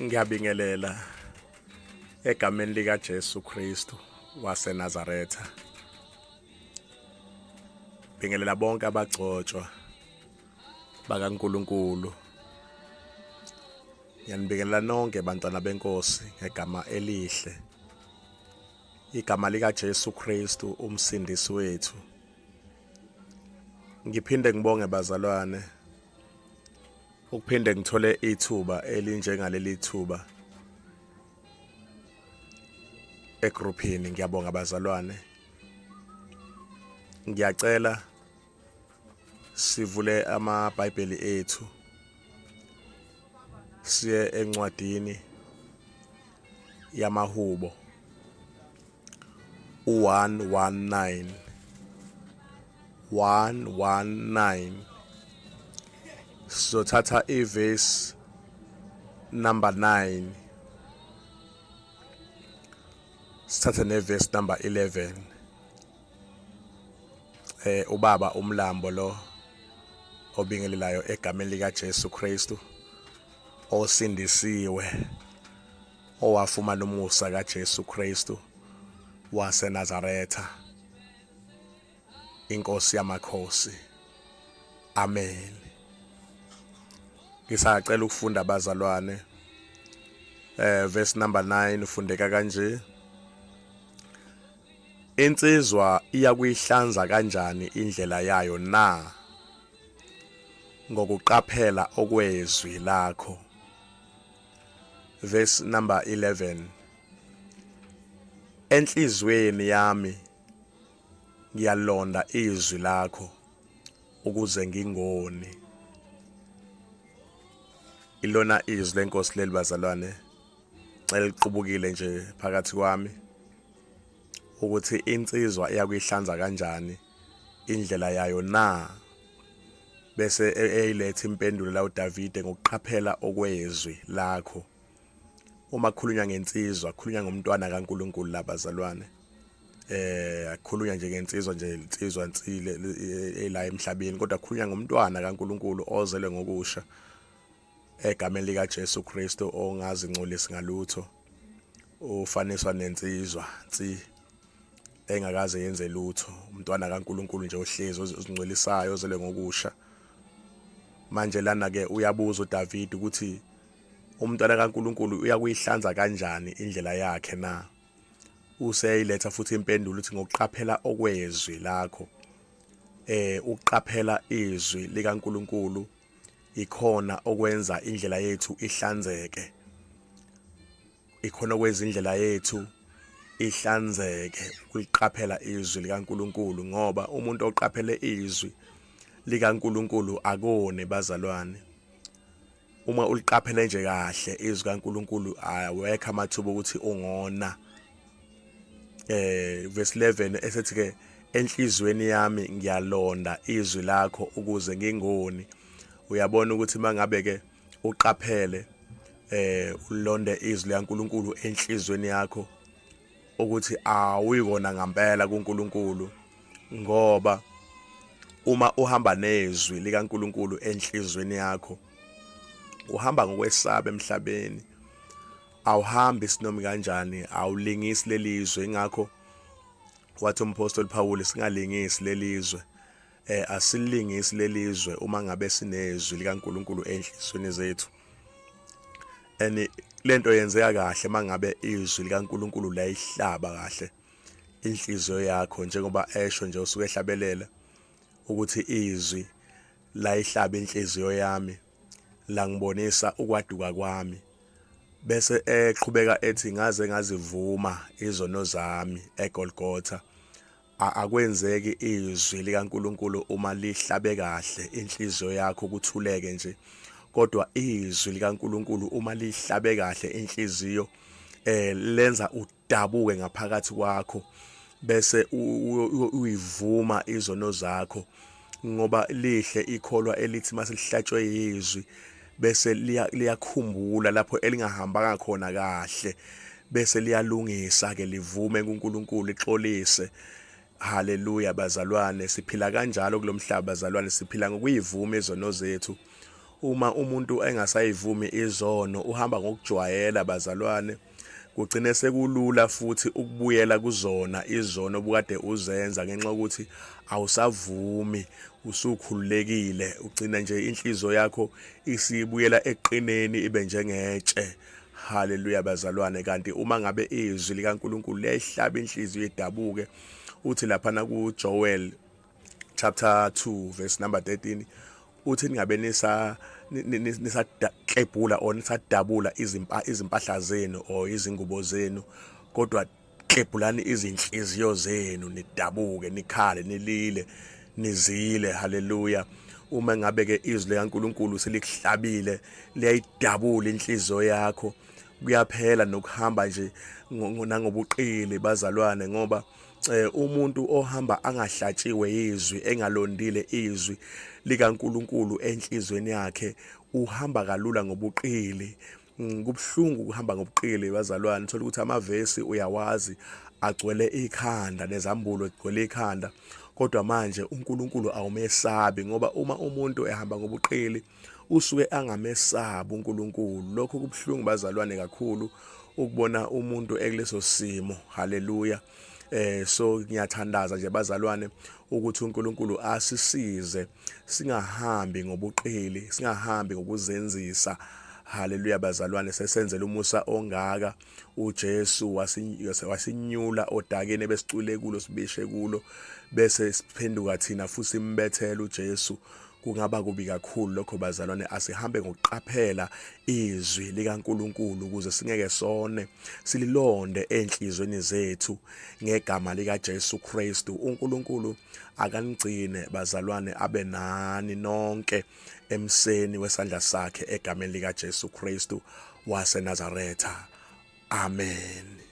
Ngiyabingelela egameni lika Jesu Kristu waseNazaretha. Bingelela bonke abagcotshwa bakaNkuluNkulu. Ngiyanibingelela nonke bantwana benkosi ngegama elihle. Igama lika Jesu Kristu umsindisi wethu. Ngiphinde ngibonge bazalwane ukuphinde ngithole ithuba elinjengaleli thuba egruphini. Ngiyabonga bazalwane, ngiyacela sivule amaBhayibheli ethu siye encwadini yamaHubo u-119 119. Sizothatha ivesi number 9, sithathe nevesi number 11. Ubaba umlambo lo obingelelayo egameni lika Jesu Kristu, osindisiwe, owafumana umusa kaJesu Kristu waseNazaretha, inkosi yamakhosi. Amen. Ngisacela ukufunda bazalwane, verse number 9 ufundeka kanje: Insizwa iyakuyihlanza kanjani indlela yayo na? Ngokuqaphela okwezwi lakho. Verse number 11: Enhlizweni yami ngiyalonda izwi lakho ukuze ngingoni. Ilona izwi lenkosi leli bazalwane, eliqubukile nje phakathi kwami, ukuthi insizwa iyakuyihlanza kanjani indlela yayo na? Bese eyiletha impendulo la uDavide: ngokuqaphela okwezwi lakho. Uma kukhulunywa ngensizwa, kukhulunywa ngomntwana kaNkuluNkulu labazalwane. Akukhulunywa nje ngensizwa nje, insizwa nsile ela emhlabeni, kodwa kukhulunywa ngomntwana kaNkuluNkulu ozelwe ngokusha egameni lika Jesu Kristu, ongazingcolisi ngalutho. Ufaniswa nensizwa nsi engakaze yenze lutho, umntwana kaNkuluNkulu nje ohlezi ozingcwelisayo, ozelwe ngokusha. Manje lana ke uyabuza uDavid ukuthi umntwana kaNkuluNkulu uyakuyihlanza kanjani indlela yakhe na? Useyiletha futhi impendulo, uthi ngokuqaphela okwezwi lakho. Ukuqaphela izwi likaNkuluNkulu ikhona okwenza indlela yethu ihlanzeke, ikhona okwenza indlela yethu ihlanzeke, ukuliqaphela izwi likaNkuluNkulu, ngoba umuntu oqaphele izwi likaNkuluNkulu akoni bazalwane. Uma uliqaphele nje kahle izwi kaNkuluNkulu, awekho amathuba ukuthi ungona. Verse 11 esethi ke: enhlizweni yami ngiyalonda izwi lakho ukuze ngingoni. Uyabona ukuthi mangabe ke uqaphele, ulonde izwi likaNkuluNkulu enhlizweni yakho, ukuthi awuyikona ngempela kuNkulunkulu, ngoba uma uhamba nezwi likaNkuluNkulu enhlizweni yakho, uhamba ngokwesaba emhlabeni, awuhambi sinomi kanjani, awulingisi lelizwe. Ingakho wathi umpostoli Paul, singalingisi lelizwe. Asilingisi lelizwe uma ngabe sinezwi likaNkuluNkulu enhlizweni zethu. And lento yenzeka kahle mangabe izwi likaNkuluNkulu layihlaba kahle inhliziyo yakho, njengoba esho nje usuke ehlabelela ukuthi izwi layihlaba inhliziyo yami, langibonisa ukwaduka kwami. Bese eqhubeka ethi ngaze ngazivuma izono zami eGolgotha. Akwenzeki izwi likaNkuluNkulu uma lihlabe kahle inhliziyo yakho kuthuleke nje, kodwa izwi likaNkuluNkulu uma lihlabe kahle inhliziyo, lenza udabuke ngaphakathi kwakho, bese uyivuma izono zakho, ngoba lihle ikholwa elithi maselihlatshwe yizwi bese liyakhumbula lapho elingahambanga khona kahle, bese liyalungisa ke, livume kuNkulunkulu, lixolise. Haleluya bazalwane, siphila kanjalo kulomhlaba bazalwane, siphila ngokuyivuma izono zethu. Uma umuntu engasayivumi izono uhamba ngokujwayela bazalwane, kugcine sekulula futhi ukubuyela kuzona izono obukade uzenza ngenxa yokuthi awusavumi, usukhululekile. Ugcina nje inhliziyo yakho isibuyela eqineni ibe njengetshe. Haleluya bazalwane. Kanti uma ngabe izwi likaNkulunkulu liyayihlaba inhliziyo idabuke, uthi laphana kuJoel chapter 2 verse number 13, uthi ningabe nisa nisaklebhula or nisadabula izimpahla zenu or izingubo zenu, kodwa klebhulani izinhliziyo zenu, nidabuke, nikhale, nilile, nizile. Haleluya. Uma ngabe ke izwi likaNkulunkulu selikuhlabile, liyayidabula inhliziyo yakho, kuyaphela nokuhamba nje nangobuqili bazalwane, ngoba umuntu ohamba angahlatshiwe izwi, engalondile izwi likaNkulunkulu enhlizweni yakhe, uhamba kalula ngobuqili. Kubuhlungu ukuhamba ngobuqili bazalwane. Thola ukuthi amavesi uyawazi agcwele ikhanda, nezambulo zigcwele ikhanda, kodwa manje uNkulunkulu awumesabi, ngoba uma umuntu ehamba ngobuqili usuke angamesabi uNkulunkulu. Lokho kubuhlungu bazalwane kakhulu ukubona umuntu ekuleso simo. Haleluya. So ngiyathandaza nje bazalwane ukuthi uNkulunkulu asisize singahambi ngobuqili, singahambi ngokuzenzisa. Haleluya bazalwane, sesenzela umusa ongaka uJesu, wasinyula odakeni ebesicwile kulo, sibishe kulo, bese siphenduka thina futhi simbethela uJesu. Kungaba kubi kakhulu lokho bazalwane. Asihambe ngokuqaphela izwi likaNkulunkulu ukuze singeke sone, sililonde enhlizweni zethu ngegama likaJesu Kristu. uNkulunkulu akanigcine bazalwane, abe nani nonke emseni wesandla sakhe egameni likaJesu Kristu waseNazaretha. Amen.